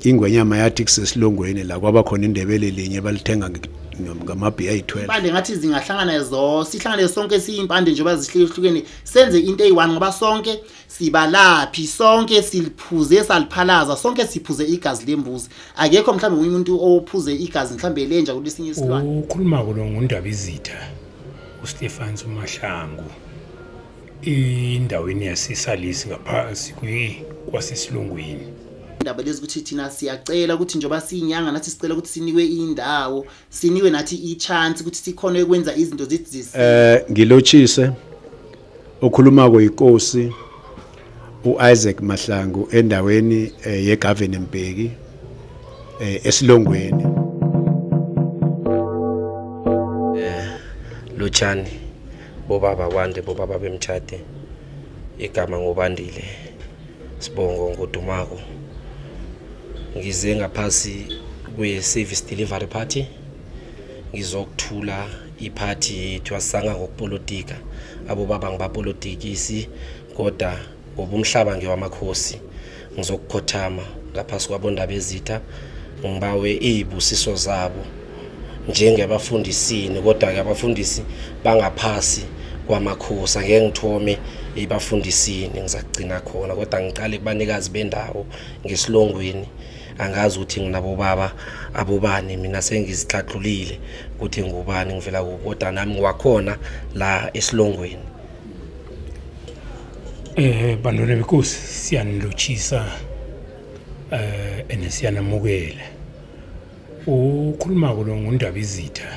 Ingwenyama yathi kusesilongweni la kwaba khona indebele linye balithenga ngamabhi ayi-12. Impande ngathi zingahlangana zo sihlangane sonke siyimpande njengoba zihlukahlukene senze into eyi-one ngoba sonke sibalaphi sonke siliphuze saliphalaza sonke siphuze igazi lembuzi akekho mhlawumbe omunye umuntu ophuze igazi mhlawumbe lenja kulesinye isilwane. Ukhulumako lo nguNdabezitha uStefans uMahlangu endaweni yaseSalisi ngaphansi kwaseSilungwini. Indaba lezi ukuthi thina siyacela ukuthi njengoba siyinyanga nathi sicela ukuthi sinikwe indawo sinikwe nathi i-chance ukuthi sikhone ukwenza izinto zethu zesi Ngilotshise okhulumako yinkosi uIsaac Mahlangu endaweni yeGavin Mbeki esilongweni. Lotshani bobaba kwande bobaba bemtshade igama ngobandile sibongo ngodumako ngize ngaphasi kwe-service delivery party ngizokuthula iphathi yethu asanga ngokupolitika abobaba ngibapolitikisi kodwa ngoba umhlaba ngewamakhosi ngizokukhothama ngaphasi kwabondabezitha ngibawe izibusiso zabo njengebafundisini kodwa-ke abafundisi bangaphasi kwamakhosi angeke ngithome ebafundisini ngizakugcina khona kodwa ngiqale kubanikazi bendawo ngesilongweni angazi ukuthi nginabobaba abobani mina sengizixhaxhulile ukuthi ngubani ngivela kuphi kodwa nami ngiwakhona la esilongweni. Bantwana bekosi siyanilotshisa ene siyanamukela. Ukhulumako lo nguNdabezitha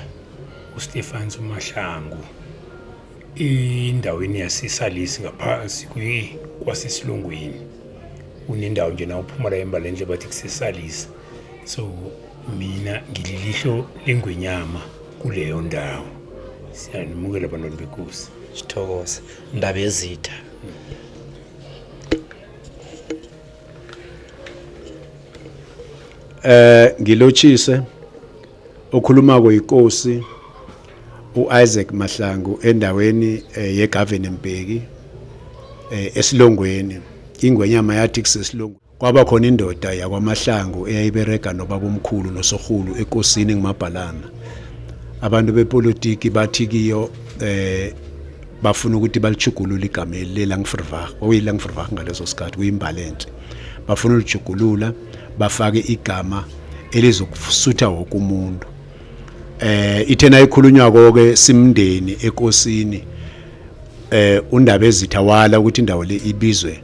uStefans uMahlangu endaweni yaseSalisi ngaphansi kwaseSilungwini. Unendawo nje na uphuma la eMbalendle bathi kuseSalisi. So mina ngililihlo lengwenyama kuleyo ndawo. Siyanimukela bantwana bekosi. Sithokoze Ndabezitha. Ngilotshise okhulumako yinkosi uIsaac Mahlangu endaweni yeGavin Mbeki esilongweni. Ingwenyama yathi kusesilongweni kwaba khona indoda yakwaMahlangu eyayiberega nobabomkhulu nosorhulu ekosini ngumabhalana. Abantu bepolitiki bathi kiyo bafuna ukuthi balichugulule igama leLangverwacht, okuyiLangverwacht ngaleso sikhathi kuyimbalenhle. Bafuna ulijugulula bafake igama elizokusutha wonke umuntu. Ithena ikhulunywa ke simndeni ekosini uNdabezitha wala ukuthi indawo le ibizwe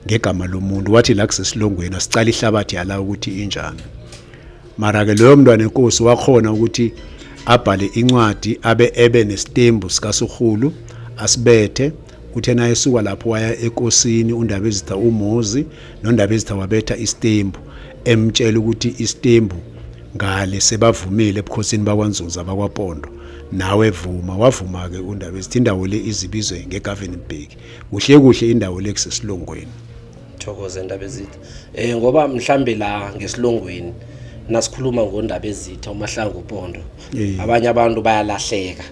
ngegama lomuntu, wathi la kusesilongweni asicala ihlabathi yala ukuthi injani. Mara ke loyo mntwana enkosi wakhona ukuthi abhale incwadi abe ebe nesitembu sikaSurhulu asibethe. Uthe naye esuka lapho waya ekosini uNdabezitha uMozi, noNdabezitha wabetha isitembu emtshela ukuthi isitembu ngale sebavumile ebukhosini bakwaNzunza bakwaPondo, nawe vuma. Wavuma ke uNdabezitha, indawo le izibizwe ngeGavin Mbeki. Kuhle kuhle indawo le kusesilongweni. Thokoze Ndabezitha. Ngoba mhlambe la ngesilongweni nasikhuluma ngoNdabezitha uMahlangu Pondo abanye abantu bayalahleka.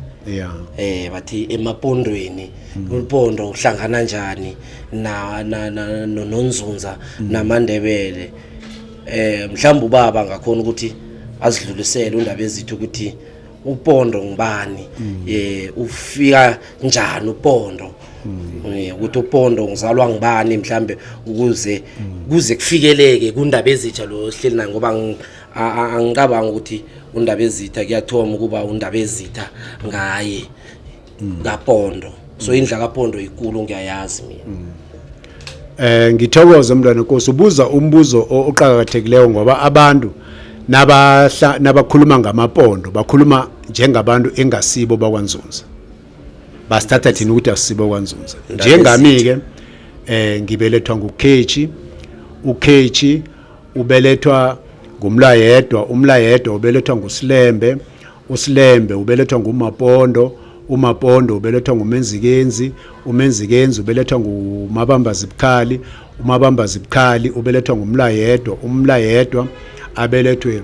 Bathi emapondweni uPondo uhlangana njani na noNzunza namaNdebele. Mhlawumbe ubaba ngakhona ukuthi azidlulisele uNdabezitha ukuthi uPondo ngubani, ufika njani uPondo, ukuthi uPondo ngizalwa ngubani mhlambe ukuze kuze kufikeleke kuNdabezitha lo sihleli naye, ngoba angicabanga ukuthi uNdabezitha kuyathoma ukuba uNdabezitha ngaye kaPondo. So indla kaPondo ikulu ngiyayazi mina. Ngithokoze mntwana Nkosi, ubuza umbuzo oqhakathekileyo ngoba abantu nabakhuluma ngamapondo bakhuluma njengabantu engasibo bakwaNzunza. Basithatha thina ukuthi asibo kwaNzunza. Njengami ke ngibelethwa nguKhechi, uKhechi ubelethwa ngumlayedwa, umlayedwa ubelethwa nguSilembe, uSilembe ubelethwa nguMapondo, uMapondo ubelethwa nguMenzikenzi, uMenzikenzi ubelethwa nguMabamba Zibukhali, uMabamba Zibukhali ubelethwa ngumlayedwa, umlayedwa abelethwe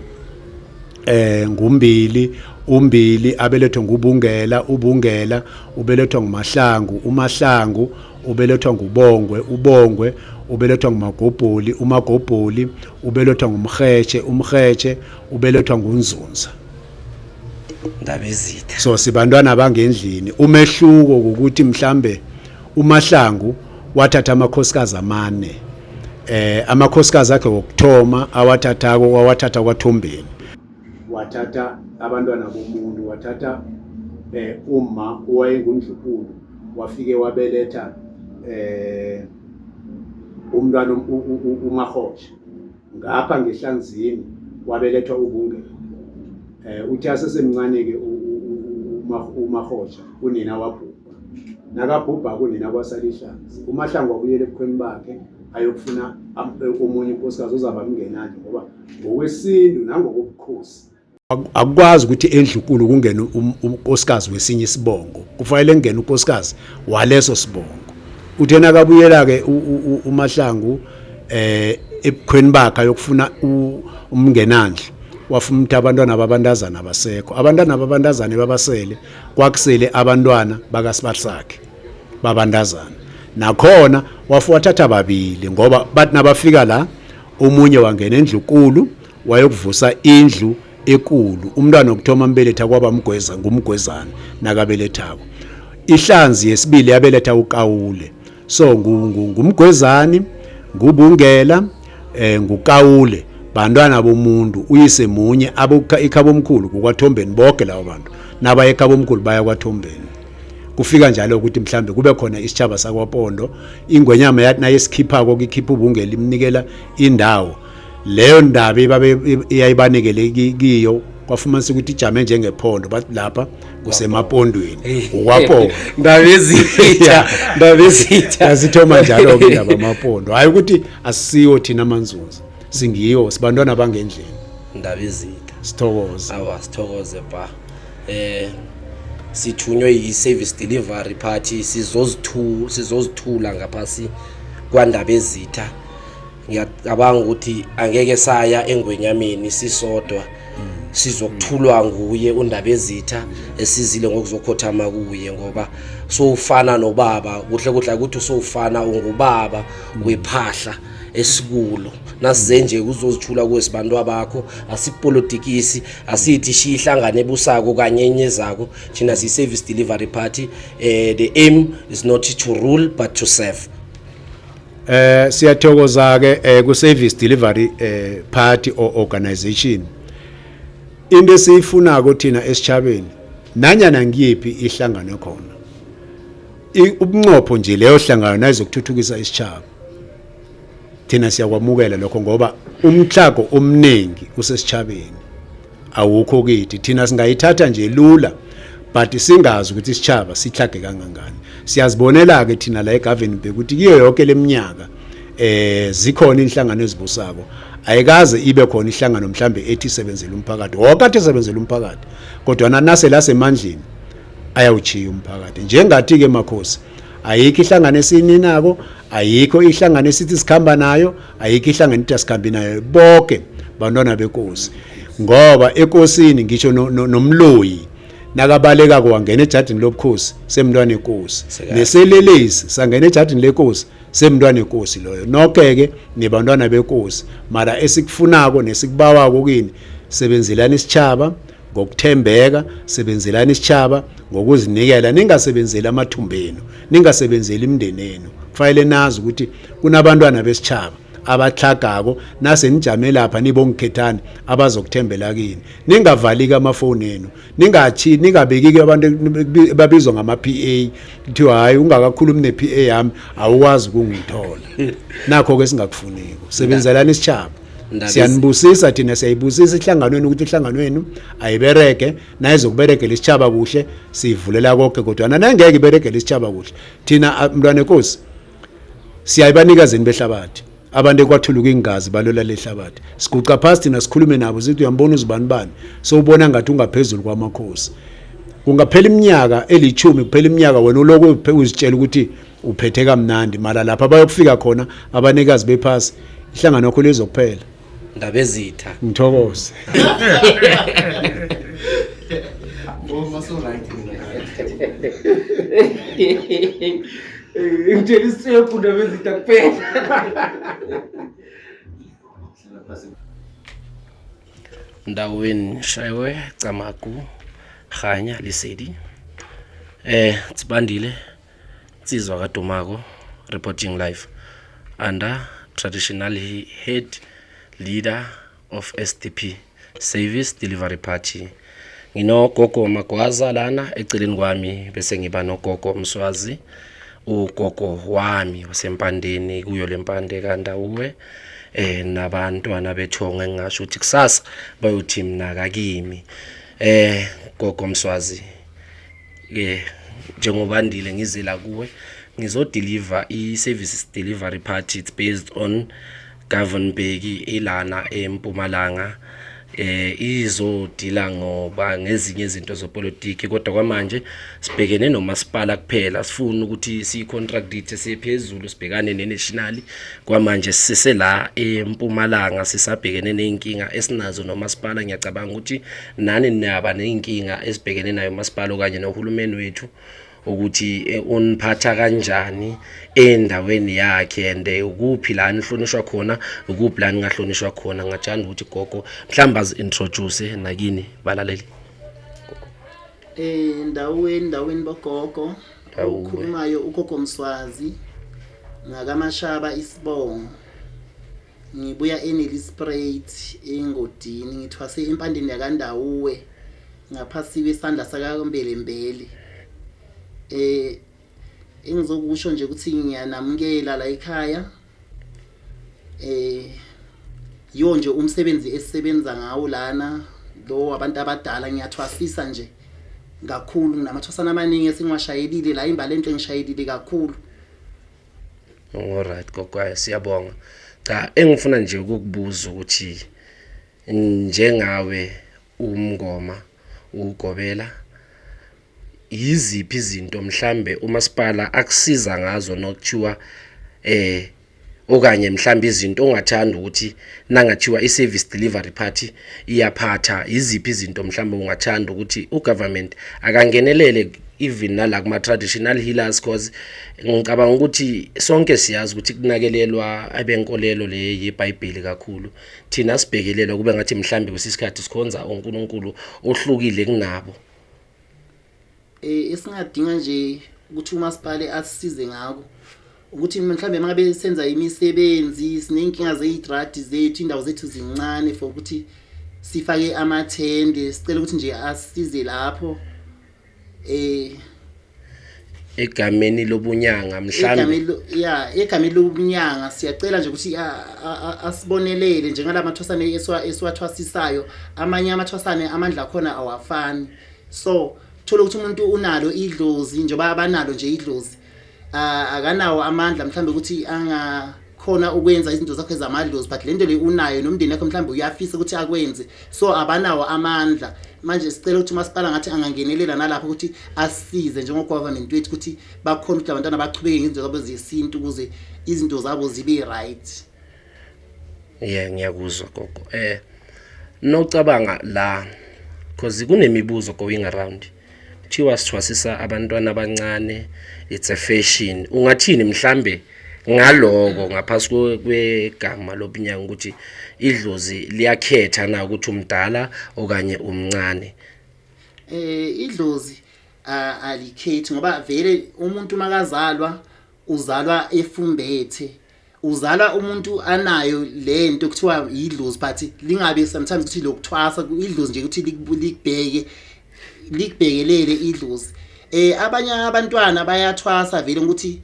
nguMbili, uMbili abelethwe nguBungela, uBungela ubelethwa nguMahlangu, uMahlangu ubelethwa nguBongwe, uBongwe ubelethwa ngumagobholi, umagobholi ubelethwa ngumrhetshe, umrhetshe ubelethwa ngunzunza. Ndabezitha. So sibantwana bangendlini. Umehluko ukuthi mhlambe uMahlangu wathatha amakhosikazi amane, amakhosikazi akhe wokuthoma awathathako wawathatha kwaThombeni, wathatha abantwana bomuntu, wathatha umma owayengundlukulu, wafike wabeletha umntwana uMahosha. Ngapha ngehlanzini wabelethwa uBungela. Uthi asesemncane ke uMahosha, unina wabhubha. Nakabhubha kunina kwasala ihlanzi. UMahlangu wabuyela ebukhweni bakhe ayokufuna omunye unkosikazi ozaba mngenandle, ngoba ngokwesintu nangokobukhosi akukwazi ukuthi endlukulu kungene unkosikazi wesinye isibongo, kufanele kungene unkosikazi waleso sibongo. Uthe nakabuyela-ke uMahlangu ebukhweni bakhe ayokufuna umngenandle, wafuna ukuthi abantwana babantazana abasekho, abantwana babantazana babasele, kwakusele abantwana bakasibasakhe babantazana. Nakhona wathatha babili, ngoba bathi nabafika la omunye wangena endlukulu wayokuvusa indlu ekulu. Umntwana wokuthoma ambeletha kwaba mgweza, ngumgwezana nakabelethako. Ihlanzi yesibili yabeletha uKawule. So ngumgwezani, ngubungela, ngukawule, bantwana bomuntu uyise munye, ikhabo omkhulu kukwaThombeni. Bonke labo bantu nabaye ekhabo omkhulu baya kwaThombeni. Kufika njalo ukuthi mhlambe kube khona isitshaba sakwaPondo. Ingwenyama yathi nayesikhiphako kikhipha ubungela imnikela indawo leyo ndaba ibabe iyayibanikele kiyo, kwafumanisa ukuthi ijame njengephondo, bathi lapha kusemapondweni, ukwaPondo. Ndabezitha, ndabezitha. Yasithoma njalo-ke indaba amapondo. Hhayi ukuthi asisiwo thina amanzunza, singiyo, sibantwana bangendlini. Ndabezitha. Sithokoze. Awa, sithokoze ba. Sithunywe yi-service delivery party, sizozithula ngaphasi kwandabezitha. Ngiyacabanga ukuthi angeke saya engwenyameni sisodwa, sizokuthulwa nguye uNdabezitha esizile ngokuzokhothama kuye, ngoba sowufana nobaba. Kuhle kuhle ukuthi sowufana, ungubaba wephahla esikulo. Nasize nje kuzozithula kuwe, sibantu abakho, asikupolitikisi, asithi shiya ihlangano ebusako kanye enye ezako. Thina siyi-service delivery party. The aim is not to rule but to serve. Siyathokoza ke ku service delivery party or organization. Into esiyifunako thina esichabeni, nanyana ngiyiphi ihlangano khona, ubunqopho nje leyo hlangano nayizokuthuthukisa isitshaba, thina siyakwamukela lokho, ngoba umhlago omningi usesichabeni, awukho kithi. Thina singayithatha nje lula, but singazi ukuthi isitshaba sihlage kangangani. Siyazibonela ke thina la eGovan ukuthi kiyo yonke leminyaka zikhona inhlangano ezibusako, ayikaze ibe khona ihlangano mhlambe ethi isebenzela umphakathi. Wonke athi isebenzela umphakathi, kodwa nase lasemandleni ayawuchiya umphakathi. Njengathi ke makhosi, ayikho ihlangano esininako, ayikho ihlangano esithi sikhamba nayo, ayikho ihlangano ethi asikhambi nayo. Bonke bantwana benkosi, ngoba ekosini ngisho nomloyi nakabaleka wangena ejadini lobukhosi, semntwana enkosi. Neselelesi sangena ejadini lenkosi, semntwana enkosi loyo. Nonke ke nibantwana benkosi, mara esikufunako nesikubawako kini, sebenzelani isitshaba ngokuthembeka, sebenzelani isitshaba ngokuzinikela, ningasebenzeli amathumbenu, ningasebenzeli imindeni yenu. Kufanele nazi ukuthi kunabantwana besitshaba abahlagako, nase nijame lapha nibongikhethani abazokuthembela kini. Ningavaliki amafoni enu, ningathi ningabeki abantu babizwa ngama PA, kuthiwa hayi ungakakhulumi ne PA yami awukwazi ukungithola. Nakho ke singakufuniko, sebenzelani isitshaba. Siyanibusisa thina, siyayibusisa ihlanganweni ukuthi ihlanganweni ayibereke, nayizokuberegela isitshaba kuhle siyivulela konke, kodwa nangeke iberegele isitshaba kuhle, thina mntwana enkosi siyayibanikazeni behlabathi, abantu ekwathuluka ingazi balola lehlabathi. Siguqa phasi thina sikhulume nabo, sithi uyambona uzibani bani, sowubona ngathi ungaphezulu kwamakhosi. Kungaphela iminyaka elithumi, kuphela iminyaka, wena uloko uzitshela ukuthi uphethe kamnandi, mara lapha bayokufika khona abanikazi bephasi, ihlangano yakho lizokuphela. Ndabezitha. Ngithokoze. Ngoma so right. Ngitshela isitsephu ndaba ezitha kuphela. Ndaweni Shaiwe Camagu Kganya Lesedi Tsibandile Nsizwa kaDumako reporting live under traditional head leader of SDP Service Delivery Party. Nginogogo Magwaza lana eceleni kwami, bese ngiba nogogo Mswazi, ugogo wami wasempandeni kuyo lempande kaNdawuwe, nabantwana bethongo engingasho ukuthi kusasa bayothi mina kakimi. Gogo Mswazi, njengoba ndile ngize la kuwe ngizodeliver i-services delivery party. It's based on Govan Mbeki ilana eMpumalanga, izodila ngoba ngezinye izinto zepolitiki, kodwa kwamanje sibhekene nomasipala kuphela. Sifuna ukuthi siyi-contradict siphezulu, sibhekane ne-national. Kwamanje sisela eMpumalanga, sisabhekene nezinkinga esinazo nomasipala. Ngiyacabanga ukuthi nani niyaba nezinkinga esibhekene nayo umasipala okanye nohulumeni wethu, ukuthi uniphatha kanjani endaweni yakhe and ukuphi la nihlonishwa khona, ukuphi la ningahlonishwa khona. Ngathanda ukuthi gogo mhlawumbe azi-introduce nakini balaleli. Ndaweni bogogo. Ndawuwe. Ukhulumayo ugogo Mswazi ngakaMashaba isibongo. Ngibuya eNelspruit engodini, ngithwase empandeni yakaNdawuwe ngaphasi kwesandla sakaMbelembele. Engizokusho nje ukuthi ngiyanamukela la ekhaya. Yiwo nje umsebenzi esisebenza ngawo lana lo abantu abadala. Ngiyathwasisa nje kakhulu, nginamathwasana amaningi esengiwashayelile la, imbali enhle ngishayelile kakhulu. Alright gogo, hayi siyabonga. Cha, engifuna nje ukukubuza ukuthi njengawe umngoma ugobela, yiziphi izinto mhlambe umasipala akusiza ngazo nokuthiwa okanye mhlambe izinto ongathanda ukuthi nangathiwa i-service delivery party iyaphatha, yiziphi izinto mhlambe ungathanda ukuthi ugovernment akangenelele even nala kuma-traditional healers? Cause ngicabanga ukuthi sonke siyazi ukuthi kunakelelwa abenkolelo le yeBhayibheli kakhulu, thina sibhekelelwa kube ngathi mhlambe kwesisikhathi sikhonza uNkulunkulu ohlukile kunabo. Esingadinga nje ukuthi umasipala asisize ngako ukuthi mhlambe mangabe senza imisebenzi, sineyinkinga zeyidradi zethu, indawo zethu zincane for ukuthi sifake amathende. Sicela ukuthi nje asisize lapho. Egameni lobunyanga mhlambe. Ya, egameni lobunyanga siyacela nje ukuthi asibonelele njengalamathwasane esiwathwasisayo. Amanye amathwasane amandla akhona awafani, so thola ukuthi umuntu unalo idlozi, njengoba abanalo nje idlozi, akanawo amandla mhlambe ukuthi angakhona ukwenza izinto zakhe zamadlozi, but lento le unayo nomndeni wakhe mhlambe uyafisa ukuthi akwenze, so abanawo amandla. Manje sicela ukuthi umasipala ngathi angangenelela nalapho ukuthi asisize njengo-government wethu ukuthi bakhona ukuthi abantwana bachubeke ngezinto zabo zesintu ukuze izinto zabo zibe right. Yeah, ngiyakuzwa gogo. Nocabanga la, because kunemibuzo going around, kuthiwa sithwasisa abantwana abancane, it's a fashion. Ungathini mhlambe ngaloko ngaphasi kwegama lobunyanga, ukuthi idlozi liyakhetha na ukuthi umdala okanye umncane? Idlozi alikhethi, ngoba vele umuntu makazalwa uzalwa efumbethe, uzalwa umuntu anayo lento kuthiwa idlozi, but lingabe sometimes ukuthi lokuthwasa idlozi nje ukuthi likubheke, likubhekelele idlozi. Abanye abantwana bayathwasa vele ukuthi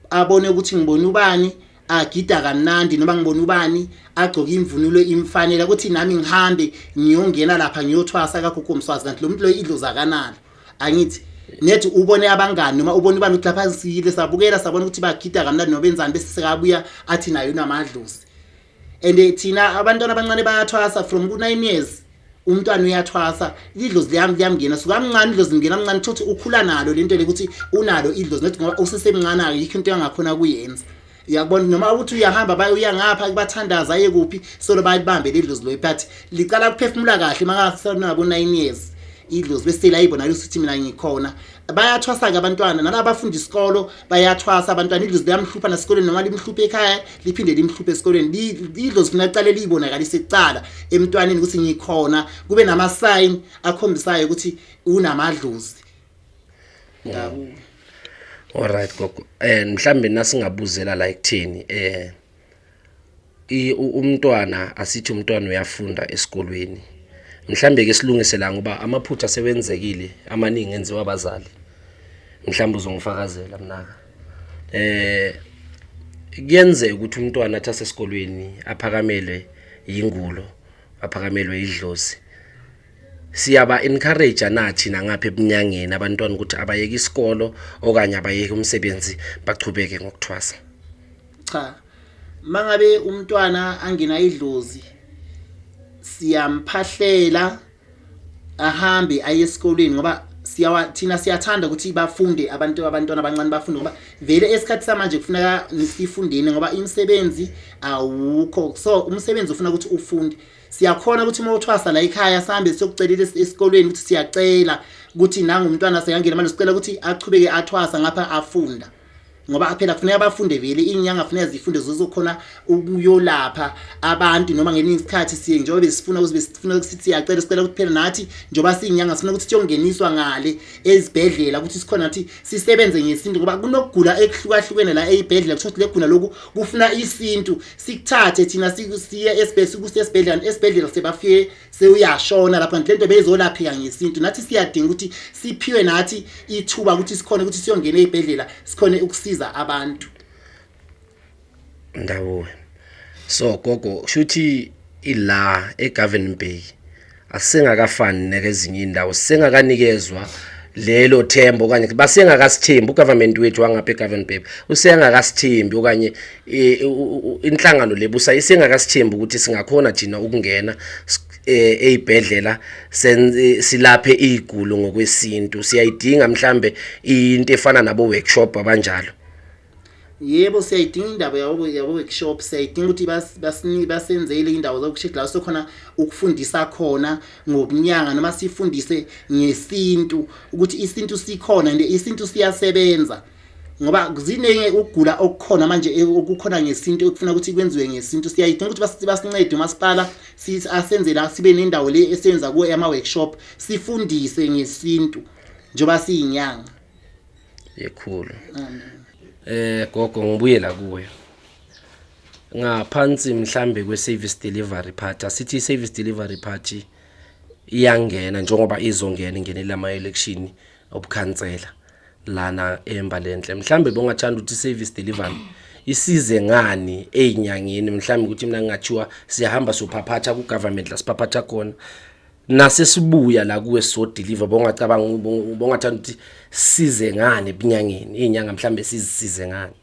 abone ukuthi ngibona ubani agida kamnandi noma ngibona ubani agcoka imvunulo imfanele ukuthi nami ngihambe ngiyongena lapha ngiyothwasa kagogo Mswazi, kanti lo muntu lo idlozi akanalo. Angithi nethi ubone abangani noma ubone ubani ukuthi lapha siyile sabukela sabona ukuthi bagida kamnandi noma benzani, bese sekabuya athi nayo unamadlozi. And thina abantwana abancane bayathwasa from ku-9 years. Umntwana uyathwasa, idlozi liyamngena suka mncane, idlozi lingena mncane, thothi ukhula nalo lento le ukuthi unalo idlozi, nethi ngoba usesemncane ayikho into angakhona kuyenza, uyakubona, noma ukuthi uyahamba baye uya ngapha kubathandaza aye kuphi, solo bayibambe ledlozi lo, but licala kuphefumula kahle makasanabo 9 years. Idlozi bese layibona ukuthi mina ngikhona. Bayathwasa ke abantwana, nalabafunda isikolo bayathwasa abantwana. Idlozi liyamhlupha nasikoleni, noma limhluphe ekhaya liphinde limhluphe esikoleni. Idlozi kufanele aqale liyibonakalise kucala emntwaneni ukuthi ngikhona, kube nama sign akhombisayo ukuthi unamadlozi. Ndabuka. Alright gogo, mhlambe nasingabuzela la ekutheni umntwana, asithi umntwana uyafunda esikolweni, mhlambe ke silungise la, ngoba amaphutha sewenzekile amaningi enziwa abazali, mhlambe uzongifakazela mnaka. Kuyenzeka ukuthi umntwana athi asesikolweni aphakamele yingulo, aphakamelwe idlozi. Siyaba encourage nathi nangapha ebunyangeni abantwana ukuthi abayeke isikolo okanye abayeke umsebenzi, bachubeke ngokuthwasa? Cha, mangabe umntwana angena idlozi, siyamphahlela ahambe aye esikolweni, ngoba siyawa thina siyathanda ukuthi bafunde abantu, abantwana abancane bafunde, ngoba vele esikhathi samanje kufuneka sifundeni, ngoba imisebenzi awukho. So umsebenzi ufuna ukuthi ufunde. Siyakhona ukuthi uma uthwasa la ekhaya, sihambe siyokucelela esikolweni ukuthi siyacela ukuthi nangumntwana sekangena manje, sicela ukuthi achubeke athwasa ngapha afunda, ngoba phela kufuneka bafunde vele. Inyanga kufuneka zifunde, zizokhona ukuyolapha abantu. Noma ngelinye isikhathi siye, njengoba besifuna ukuthi besifuna ukuthi siyacela, sicela ukuthi phela nathi njengoba siyinyanga sifuna ukuthi siyongeniswa ngale ezibhedlela, ukuthi sikhona nathi sisebenze ngesintu, ngoba kunokugula ekuhlukahlukene la ey'bhedlela, kuthiwa ukuthi legula lokhu kufuna isintu. Sikuthathe thina siye esibhedlela, esibhedlela sebafike sewuyashona lapha, kanti lento beyizolapheka ngesintu. Nathi siyadinga ukuthi siphiwe nathi ithuba ukuthi sikhone ukuthi siyongena ey'bhedlela, sikhone ukusiza abantu. Ndawo. So gogo, shuthi ila eGovan Mbeki asengakafani nekezinye indawo, sengakanikezwa lelo themba okanye basengakasithembi ugovernment wethu wangapha eGovan Mbeki, usengakasithembi okanye inhlangano lebusa isengakasithembi ukuthi singakhona thina ukungena eyibhedlela silaphe igulo ngokwesintu. Siyayidinga mhlambe into efana nabo workshop abanjalo. Yebo, siyayidinga indaba yabo workshop. Siyayidinga ukuthi basenzele indawo zokushida la sokhona ukufundisa khona ngobunyanga, noma sifundise ngesintu, ukuthi isintu sikhona and isintu siyasebenza, ngoba ziningi ukugula okukhona manje okukhona ngesintu, ekufuna ukuthi kwenziwe ngesintu. Siyayidinga ukuthi basincede umasipala, asenze la sibe nendawo le esenza kuyo ama workshop, sifundise ngesintu njengoba siyinyanga. Yekhulu. Gogo, ngibuye la kuwe ngaphansi mhlambe kwe service delivery party. Asithi i service delivery party iyangena, njengoba izongena ingenela ama election obukhansela lana eMbalenhle, mhlambe bongathanda ukuthi service delivery isize ngani ey'nyangeni? Mhlambe ukuthi mina ngingathiwa siyahamba siyophaphatha ku-government la siphaphatha khona, nasesibuya la kuwe sizodeliver, bongacabanga, bongathanda ukuthi size ngani ebunyangeni, iy'nyanga mhlambe sizisize ngani?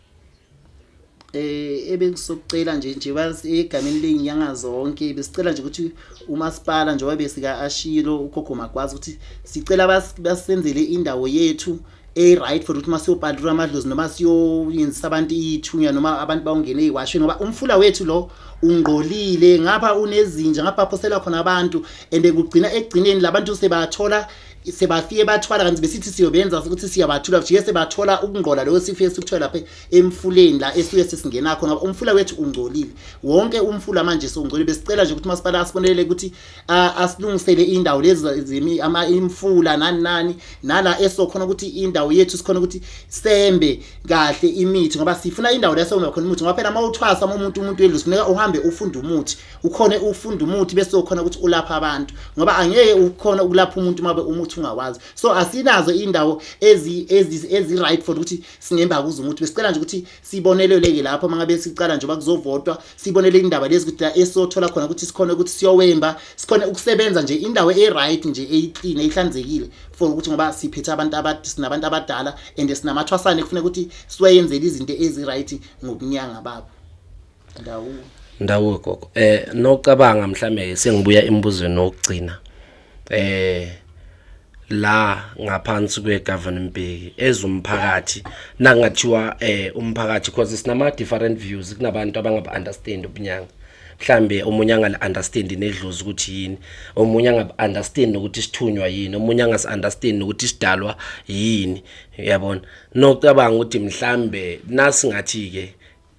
Ebekusokucela nje egameni lezinyanga zonke, besicela nje ukuthi umasipala, njengoba besika ashilo ukhokho Magwazi, ukuthi sicela basenzele indawo yethu e-right for ukuthi masiyobhalula amadlozi, noma siyoyenzisa abantu ithunya, noma abantu bawungene eyiwashweni, ngoba umfula wethu lo ungqolile, ngapha unezinja, ngapha phosela khona abantu, and kugcina ekugcineni labantu sebathola sebafike bathwala, kanti besithi siyobenza ukuthi siyabathula, kujike sebathola ukungqola lokho sifike sikuthola lapha emfuleni la esuke sesingena khona, ngoba umfula wethu ungcolile wonke umfula manje sewungcolile. Besicela nje ukuthi umasipala asibonelele ukuthi asilungisele indawo lezi zemi ama imfula nani nani, nala esokhona ukuthi indawo yethu sikhona ukuthi sembe kahle imithi, ngoba sifuna indawo la esomba khona umuthi, ngoba phela uma uthwasa uma umuntu wedlozi kufuneka uhambe ufunde umuthi, ukhone ufunda umuthi bese ukhona ukuthi ulapha abantu, ngoba angeke ukhona ukulapha umuntu uma umuthi ungawazi. So asinazo indawo ezi ezi ezi right for ukuthi singemba kuzo umuthi. Besicela nje ukuthi siboneleleke lapho mangabe sicala nje bakuzovotwa, sibonele indaba lezi ukuthi la esothola khona ukuthi sikhona ukuthi siyowemba, sikhona ukusebenza nje indawo e-right nje, eyi-clean, ehlanzekile, for ukuthi ngoba siphethe abantu sinabantu abadala and sinamathwasane, kufuneka ukuthi siwayenzele izinto ezi-right ngobunyanga babo. Ndawo. Ndawo gogo, nocabanga mhlambe sengibuya embuzweni wokugcina, la ngaphansi kweGovan Mbeki ezumphakathi, nakungathiwa umphakathi, because sinama different views, kunabantu abangaba understand ubunyanga. Mhlambe omunye angali understand nedlozi ukuthi yini, omunye angabi understand ukuthi isithunywa yini, omunye angasi understand ukuthi isidalwa yini, uyabona. Nocabanga ukuthi mhlambe nasingathi ke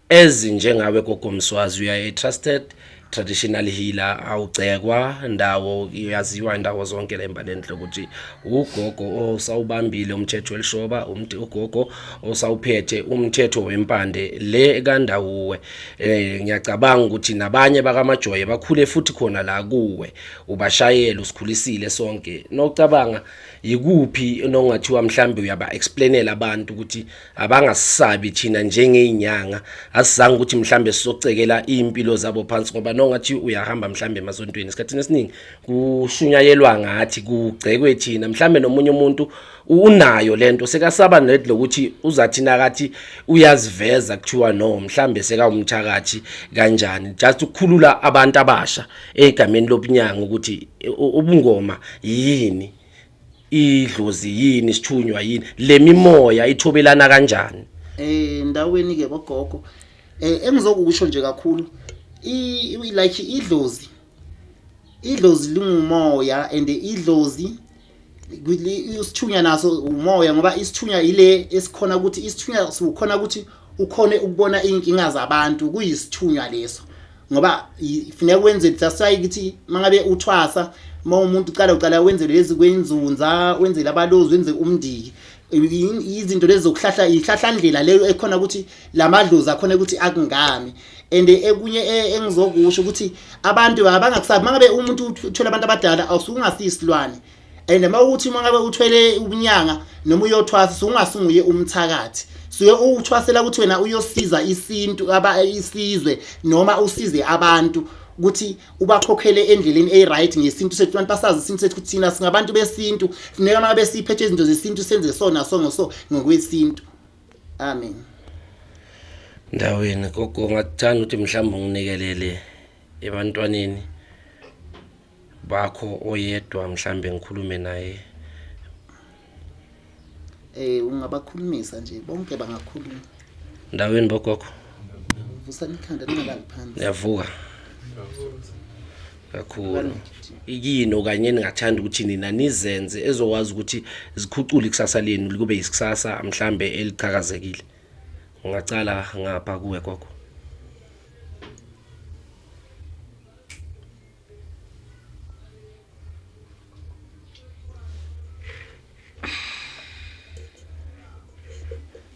ezinjengawe gogo Mswazi, you are a trusted traditional healer, awugcekwa ndawo, uyaziwa indawo zonke la eMbalenhle ukuthi ugogo osawubambile umthetho welishoba, ugogo osawuphethe umthetho wempande le kaNdawuwe. Ngiyacabanga ukuthi nabanye bakamajoye bakhule futhi khona la kuwe, ubashayela, usikhulisile sonke. Nocabanga yikuphi nongathiwa mhlambe uyaba explainela abantu ukuthi abangasabi thina njengey'nyanga, asizange ukuthi mhlambe sizocekela iy'mpilo zabo phansi, ngoba nongathi uyahamba mhlambe emasontweni esikhathini esiningi kushunyayelwa ngathi kugcekwe thina, mhlambe nomunye umuntu unayo lento sekasaba net lokuthi uzathi nakathi uyaziveza kuthiwa no mhlambe sekawumthakathi kanjani, just ukukhulula abantu abasha egameni lobunyanga ukuthi ubungoma yini, idlozi yini, isithunywa yini, le mimoya ithobelana kanjani. Ndaweni ke bogogo, engizokusho nje kakhulu like idlozi, idlozi lingumoya, and idlozi isithunywa naso umoya, ngoba isithunywa ile esikhona ukuthi isithunywa sikhona ukuthi ukhone ukubona inkinga zabantu, kuyisithunywa leso, ngoba funeka wenze, that's why ukuthi mangabe uthwasa, uma umuntu uqala wenze lezi kwenzunza, wenzele abalozi, wenze umndiki, izinto lezi zokuhlahla, ihlahlandlela leyo ekhona ukuthi lamadlozi akhona ukuthi akungami. And ekunye engizokusho ukuthi abantu abangakusabi, mangabe umuntu uthola abantu abadala awusungasiyisilwane, and uma uthi uma ngabe uthwele ubunyanga noma uyothwasa sungasunguye umthakathi, suye uthwasela ukuthi wena uyosiza isintu aba isizwe noma usize abantu ukuthi ubakhokhele endleleni e-right ngesintu sethu. Abantu basazi isintu sethu, thina singabantu besintu, funeka uma besiphethe izinto zesintu senze so naso ngoso ngokwesintu. Amen. Ndaweni gogo, ngathanda ukuthi mhlawumbe unginikelele ebantwaneni bakho oyedwa, mhlambe ngikhulume naye. Ungabakhulumisa nje bonke, bangakhuluma. Ndaweni bogogo. Vusani ikhanda, ningalali phansi. Niyavuka kakhulu ikini okanye ningathanda ukuthi nina nizenze ezokwazi ukuthi zikhucule ikusasa lenu likube isikusasa mhlambe eliqhakazekile. Ungacala ngapha kuwe gogo.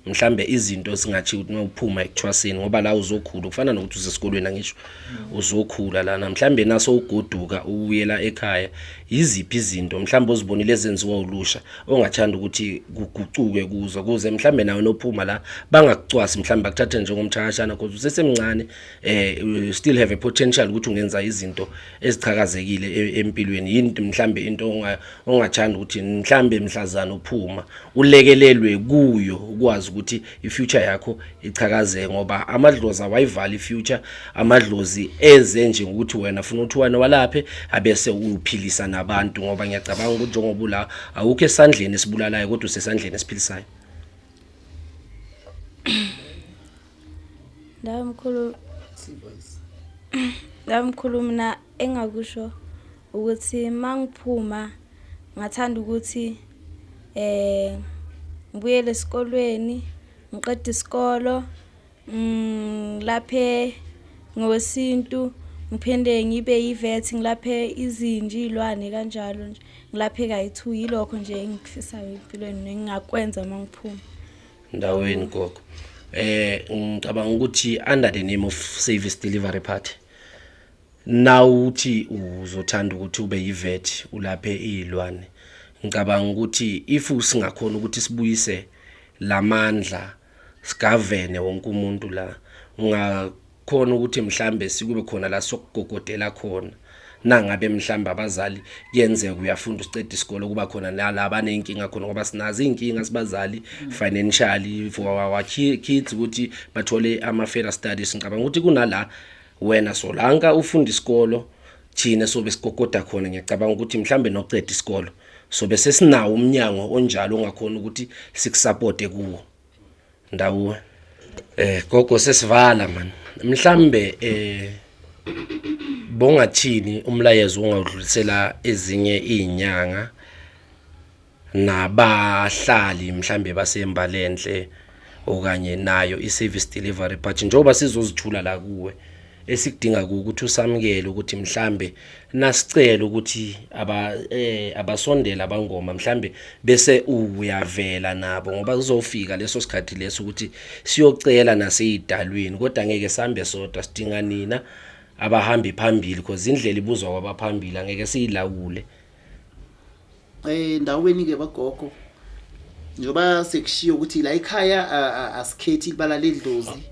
Mhlambe izinto esingathi ukuthi uma uphuma ekuthwaseni, ngoba la uzokhula kufana nokuthi usesikolweni, angisho uzokhula lana, mhlambe naso ugoduka ubuyela ekhaya, yiziphi izinto mhlambe ozibonile ezenziwa ulusha ongathanda ukuthi kugucuke kuzo, kuze mhlambe nawe nophuma la bangakucwasi, mhlambe bakuthathe njengomthakashana, because usesemncane, you still have a potential ukuthi ungenza izinto ezichakazekile empilweni. Yini mhlambe into ongathanda ukuthi mhlambe mhlazana uphuma ulekelelwe kuyo, ukwazi ukuthi ifuture yakho ichakazeke, ngoba amadlozi awayivala ifuture, amadlozi eze nje ngokuthi wena funa ukuthi wena walaphe abese uphilisa nabantu, ngoba ngiyacabanga ukuthi njengoba ula awukho esandleni esibulalayo kodwa usesandleni esiphilisayo. Ndawo mkhulu, ndawo mkhulu, mina engakusho ukuthi mangiphuma ngathanda ukuthi ngibuyele esikolweni, ngiqede isikolo, ngilaphe ngokwesintu, ngiphinde ngibe yi-vet, ngilaphe izinja, iy'lwane kanjalo nje, ngilaphe kayi-two. Yilokho nje engikufisayo empilweni nengingakwenza uma ngiphuma. Ndaweni gogo, ngicabanga ukuthi under the name of service delivery party, now uthi uzothanda ukuthi ube yi-vet ulaphe iy'lwane, ngicabanga ukuthi if singakhona ukuthi sibuyise lamandla sigavene wonke umuntu la, ungakhona ukuthi mhlambe sikube khona la sokugogodela khona, nangabe mhlambe abazali kuyenzeka uyafunda usiceda isikole, kuba khona nala abaney'nkinga khona, ngoba sinazo iy'nkinga sibazali financially for our kids ukuthi bathole ama-further studies. Ngicabanga ukuthi kunala wena solanka ufunda isikolo, thina sobe sigogoda khona. Ngiyacabanga ukuthi mhlambe nokuceda isikolo sobe sesinawo umnyango onjalo ongakhona ukuthi sikusapote kuwo. Ndawo gogo, sesivala man, mhlambe Bongathini umlayezo ongawudlulisela ezinye izinyanga nabahlali mhlambe baseMbalenhle okanye nayo i-service delivery, but njengoba sizozithula la kuwe, esikudinga ukuthi usamukele ukuthi mhlambe nasicela ukuthi aba abasondela abangoma mhlambe bese uyavela nabo, ngoba kuzofika leso sikhathi leso ukuthi siyocela naseyidalweni, kodwa ngeke sambe sodwa, sidinga nina abahambi phambili, because indlela ibuzwa kwabaphambili, angeke siyilawule. Endaweni ke bagogo, njoba sekushiyo ukuthi la ekhaya asikhethi ibala ledlozi,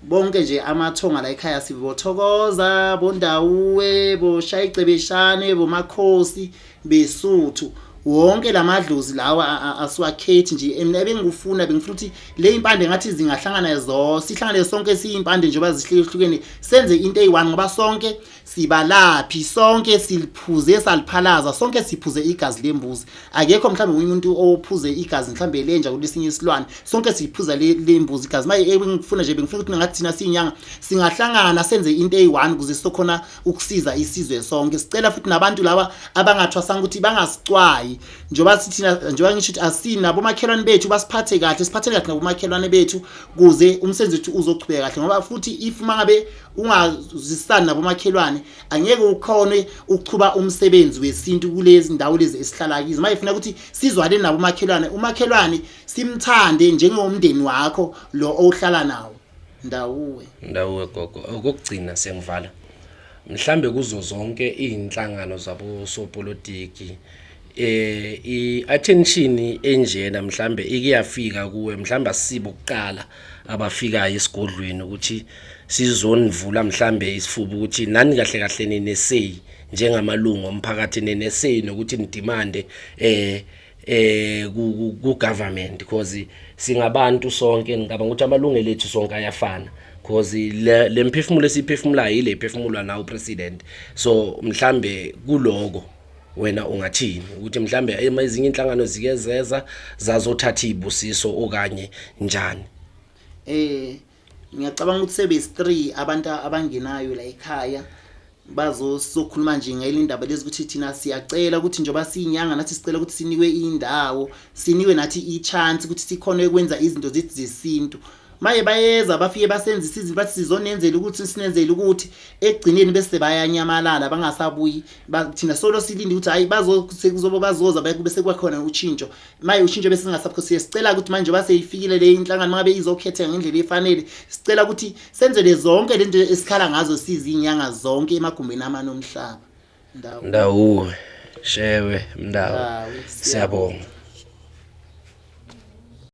bonke nje amathonga la ekhaya sibothokoza, bondawuwe, boshayicebeshane, bomakhosi besuthu, wonke lamadlozi lawa asiwakhethi nje. Mina ebengikufuna, bengifuna ukuthi le impande ngathi zingahlangana zo, sihlangane sonke siyimpande njengoba zihlukahlukene, senze into eyi-one, ngoba sonke sibalaphi, sonke siliphuze saliphalaza, sonke siphuze igazi lembuzi. Akekho mhlawumbe umuntu ophuze igazi mhlawumbe lenja kulesinye isilwane, sonke siphuza lembuzi igazi. Maye engifuna nje, bengifuna ukuthi ngathi thina siyinyanga singahlangana senze into eyi-one ukuze sizokhona ukusiza isizwe sonke. Sicela futhi nabantu laba abangathwasanga ukuthi bangasicwayi, njengoba sithina, njengoba ngisho ukuthi asinabo omakhelwane bethu basiphathe kahle, siphathele kahle nabomakhelwane bethu kuze umsebenzi wethu uzochubeka kahle, ngoba futhi if mangabe ungazwisisani nabomakhelwane angeke ukhone ukuchuba umsebenzi wesintu kulezi ndawo lezi esihlala kizo. Manje funa ukuthi sizwane nabomakhelwane, umakhelwane simthande njengomndeni wakho lo ohlala nawo. Ndawuwe. Ndawuwe gogo. Okokugcina sengivala, mhlambe kuzo zonke izinhlangano zabosopolitiki, i-attention enjena mhlambe ikuyafika kuwe, mhlambe asibo kuqala abafikayo esigodlweni ukuthi sizonivula mhlambe isifuba ukuthi nani kahle kahle nine-say njengamalungu omphakathi, nine-say nokuthi nidimande ku government, because singabantu sonke. Ngicabanga ukuthi amalungelo ethu sonke ayafana, because le mphefumulo esiyiphefumulayo ile iphefumulwa nawo president. So mhlambe kuloko wena ungathini, ukuthi mhlambe ezinye inhlangano zike zeza zazothatha izibusiso okanye njani? Ngiyacabanga ukuthi sebes 3 abantu abangenayo la ekhaya bazosokhuluma nje ngale ndaba lezi, ukuthi thina siyacela ukuthi njengoba siyinyanga nathi sicela ukuthi sinikwe indawo, sinikwe nathi i-chance ukuthi sikhone ukwenza izinto zethu zesintu. Maye bayeza bafike basenzisa izinto, bathi sizonenzela ukuthi, sinenzele ukuthi, ekugcineni bese bayanyamalala bangasabuyi. Thina solo silinde ukuthi hayi bazo bazoza, bese kuba khona ushintsho. Maye ushintsho bese singasabukho. Siye sicela ukuthi manje baseyifikile le inhlangano, mangabe izokhetheka ngendlela efanele, sicela ukuthi senzele zonke lento esikhala ngazo sizinyanga zonke emagumbini amane omhlaba. Ndawo. Ndawuwe shewe mndawo, siyabonga.